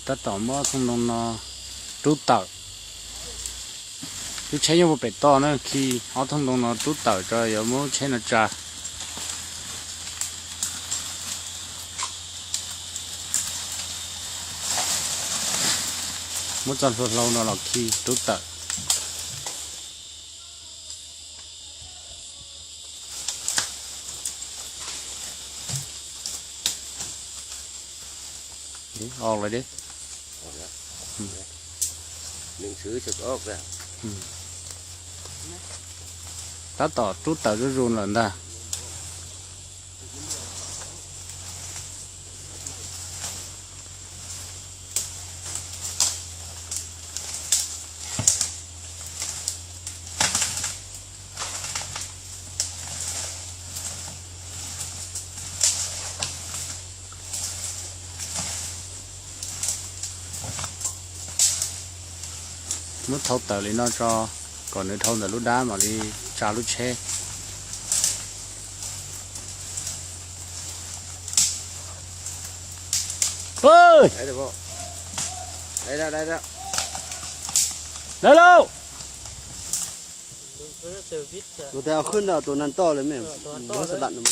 Tab tom muab thooj ntoo no rub tawm. Lub tsheb nyob puag pem toj na, khi ob thooj ntoo no rub tawm tso yuav muab lub tsheb no tsa. Muab txoj hlua hlau no los khi rub tawm. Tab tom rub tawm zuj zus lawm ntag. Muab thau tawm li no tso, kom nws dhau ntawm lub dab mam li tsa lub tsheb. Dai lauj! Tus ntawd khwb ntawm tus neeg toj lawm me, tus xab dam no.